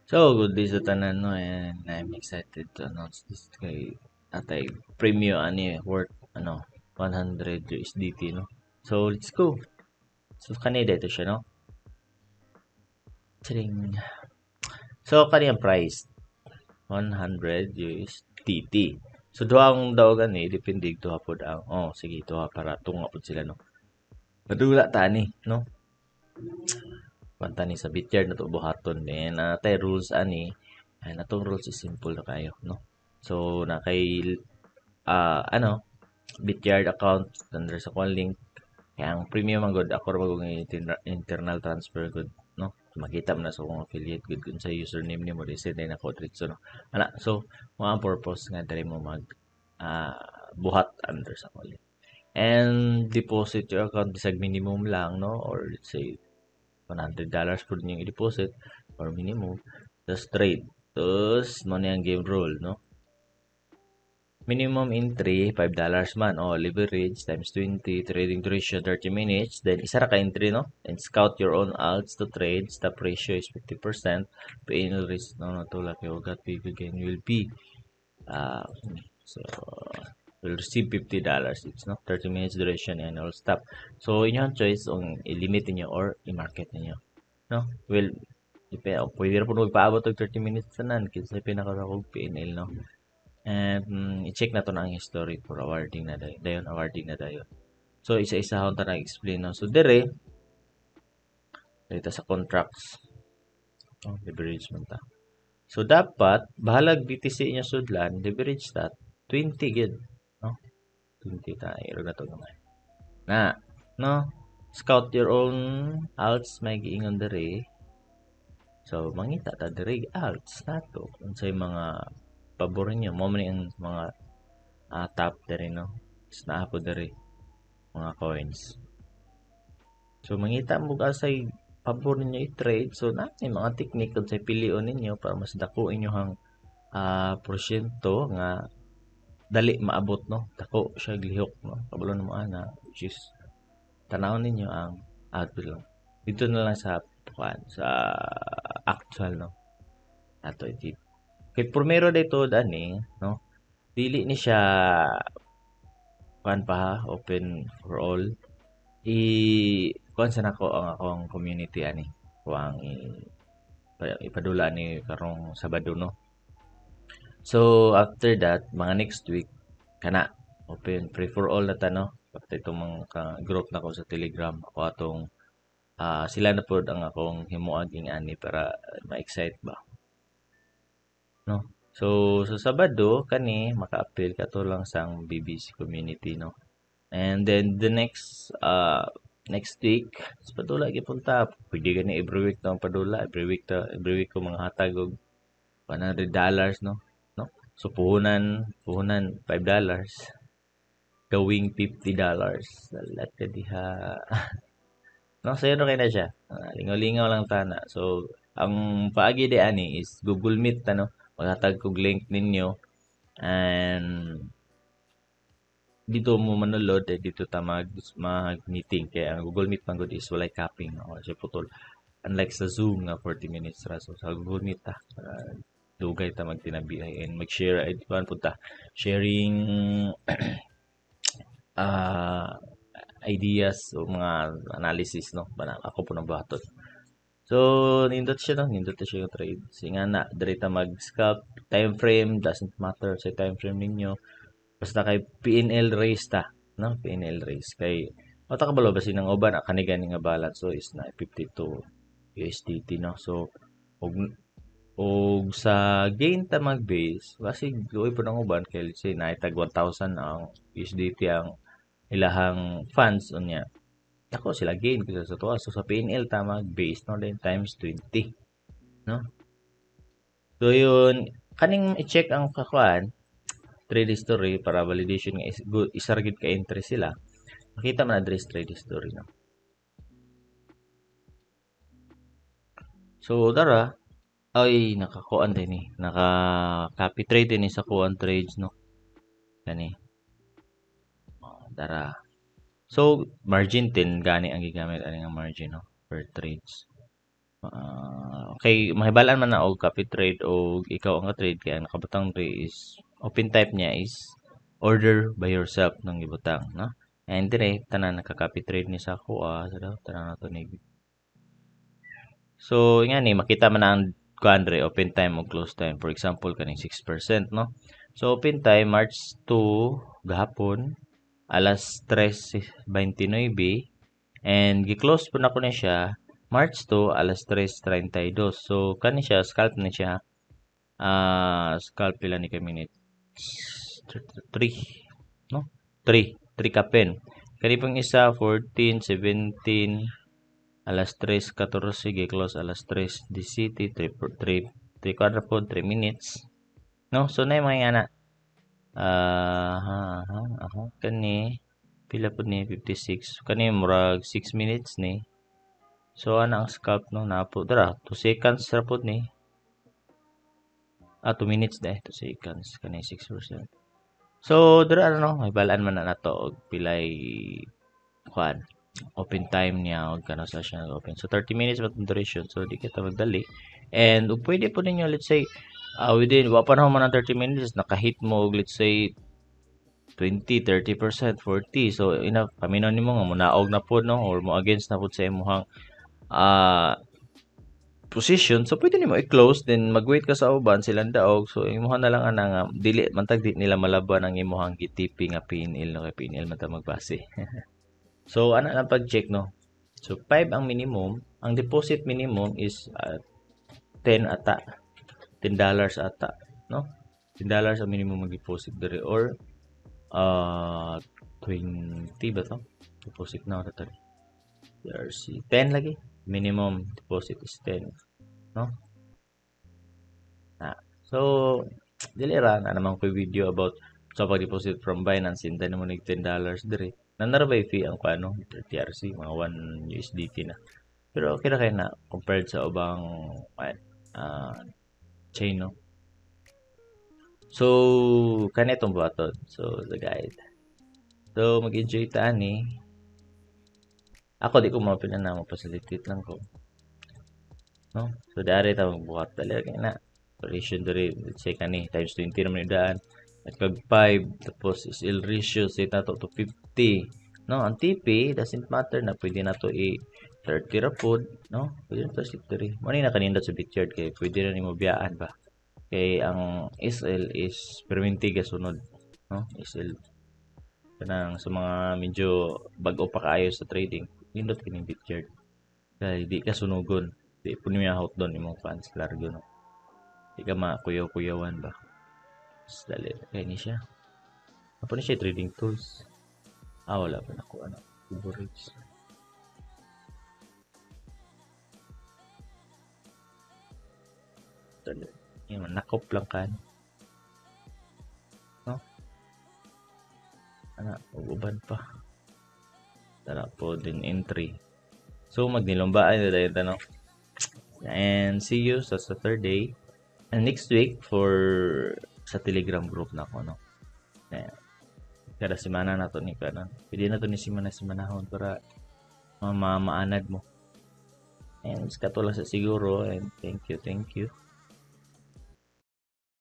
So, good day sa tanan, no, and I'm excited to announce this kay atay premium ani worth ano 100 USDT, no. So, let's go. So, kanina ito siya, no. Tring. So, kaniyang price 100 USDT. So, duha ang daog ani, depende duha pod ang, oh, sige, duha para tunga pod sila, no. Padula ta ani, no. Panta ni sa Bityard na to buhaton din na tay rules ani, ay natong rules is simple na kayo, no. So na kay ano Bityard account under sa kuan link kay ang premium man gud ako ra magong internal transfer gud, no. Makita man na sa akong affiliate gud kung sa username nimo di send na ko diretso, no, ana. So mo ang purpose nga diri mo mag buhat under sa kuan link and deposit your account bisag minimum lang, no, or let's say $100 po ninyong i-deposit or minimum, just trade. Tapos mo ang game rule, no. Minimum entry $5 man o leverage times 20, trading duration 30 minutes, then isa ra ka entry, no, and scout your own alts to trade. Stop ratio is 50%. PNL risk, no, no to laki ugat big gain will be so will receive $50 each, no. 30 minutes duration and all stop. So inyong choice kung i-limit niyo or i-market niyo, no. Well, depende, pwede ra pud magpaabot og 30 minutes tanan kinsa pinakadakog PNL, no. And i-check na to na ang history for awarding na dayon, dayon awarding na dayon. So isa-isa akong ta explain, no. So dire dito sa contracts, oh, leverage man ta. So dapat bahalag BTC inyo sudlan, leverage ta 20 gid, no. 20 ta iro na to gamay na, no. Scout your own alts may giingon diri. So mangita ta diri alts nato unsay mga pabor niyo mo man ang mga top diri, no. Tapos naa po diri mga coins. So mangita mo asay pabor ninyo i-trade. So na may mga technique unsay pilion ninyo para mas dako inyohang porsyento nga dali maabot, no. Dako siya lihok, no, kabalo na mo ana, which is tan-awon ninyo ang output lang dito na lang sa kuan sa actual, no, ato iti kay primero dito dani, no. Dili ni siya kuan pa ha, open for all. I kuan sa nako ang akong community ani kuang ipadula ni karong Sabado, no. So after that, mga next week kana open free for all na ta, no. After itong mga group na ko sa Telegram ako atong sila na pod ang akong himuag ani para ma-excite ba, no. So sa Sabado kani maka-appeal kato lang sang BBC community, no. And then the next next week sa padula gyapon ta. Pwede gani every week ta padula, every week ta, every week ko mga hatag og $100, no, no. So puhunan $5 gawing $50. Salat ka diha, no. Sayo no kay na siya. Lingaw-lingaw lang tana. So ang paagi di ani is Google Meet ta, no. Maghatag kog link ninyo and dito mo manulod eh, dito ta mag meeting kay ang Google Meet man gud is walay capping, no, siya putol unlike sa Zoom nga 40 minutes ra. So sa Google Meet ta dugay ta magtinabihay and mag-share ay kuan pud ta sharing ideas o mga analysis, no, bana ako po nang buhaton. So nindot siya, no, nindot siya yung trade. Sige nga na diri ta mag scalp. Time frame doesn't matter sa time frame ninyo basta kay PNL raise ta, no. PNL raise kay mata kabalo basin ang uban kani gani nga balance so is na 52 USDT, no. So og sa gain ta mag base basig luoy po ng uban kay let's say naitag 1,000 ang USDT ang ilahang funds unya dako sila gain kaysa sa tuwa. So sa PNL ta mag base, no, then times 20, no. So yun kaning i-check ang kakuan trade history para validation nga is good, isa ra gyud ka entry sila. Makita man address trade history, no. So dara ay nakakuan din ni, naka copy trade din ni sa kuan trades, no, kani. Oh, dara. So margin 10 gani ang gigamit ani nga margin, no, per trades. Okay, mahibalaan man na og copy trade o ikaw ang ka-trade kaya ang nakabutang diri is open type niya is order by yourself nang gibutang, no? And dire tanan naka-copy trade ni sa ako, sa tanan nato ni. So nga ni makita man ang kuan diri, open time o close time. For example, kaning 6%, no? So open time March 2 gahapon alas 3:29 and gi-close po nako ni siya March 2 alas 3:32. So kani siya scalp ni siya. Scalp pila ni ka minutes? 3, no? 3 kapin. Kani pang isa 14, 17 alas 3:14 gi-close alas 3 DCT, 3 3 3 kwadra po, 3 minutes. No? So na mga ana. Kani pila pud ni 56. Kani murag 6 minutes ni. So ana ang scalp, no, napo dara 2 seconds ra pud ni. 2 minutes dai, 2 seconds kani 6%. So dara no, may balaan man na nato og pilay kuan open time niya og kano sa siya open. So 30 minutes ba itong duration, so di kita magdali. And ug pwede po ninyo, let's say within wa pa na man ang 30 minutes naka-hit mo og let's say 20, 30%, 40. So enough paminaw nimo nga munaog na pod, no, or mo against na pod sa imong position. So pwede nimo i-close, then mag-wait ka sa uban silang daog. So imuha na lang ana nga dili mantag di nila malaban ang imuhang GTP nga PNL, no, kay PNL man ta magbase. So ana lang pag-check, no. So 5 ang minimum, ang deposit minimum is 10 ata. $10 ata, no? $10 ang minimum mag-deposit diri or 20 ba to? Deposit na ata. TRC 10 lagi. Minimum deposit is 10, no? Na. So dili ra na naman ko video about sa pag-deposit from Binance, hintayin mo nig $10 diri. Nanara ba fee ang kuano TRC mga 1 USDT na. Pero okay ra kay na compared sa ubang chain, no? So kani itong buhaton. So the guide. So mag-enjoy ta ani. Ako di ko mapila na mo facilitate lang ko. No? So dari ta magbuhat dali kay na. Operation diri, let's say kani times 20 naman daan. At kag 5 tapos SL ratio say nato to 50. No, ang TP doesn't matter na pwede nato i 30 ra pod, no? Pwede na to si 3. Mo ni nakanindot sa Bityard kay pwede na nimo biyaan ba. Kay ang SL is perminti gasunod, no? SL kanang sa mga medyo bag-o pa kaayo sa trading, nindot kining Bityard. Kay di ka sunugon, di pud niya out doon imong funds largo, no. Di ka makuyaw-kuyawan ba. Dali kay ni siya. Apo ni siya trading tools. Wala pa nako ano, favorites. Dali. Yan, nakop lang kan. No? Ana, uban pa. Tara po din entry. So magnilumbaan na dahil tanong. And see you sa Saturday and next week for sa Telegram group na ako, no. Ayan. Kada semana na to ni kanon. Pwede na to ni semana-semanahon para maanad mo. And kato lang sa siguro, and thank you, thank you.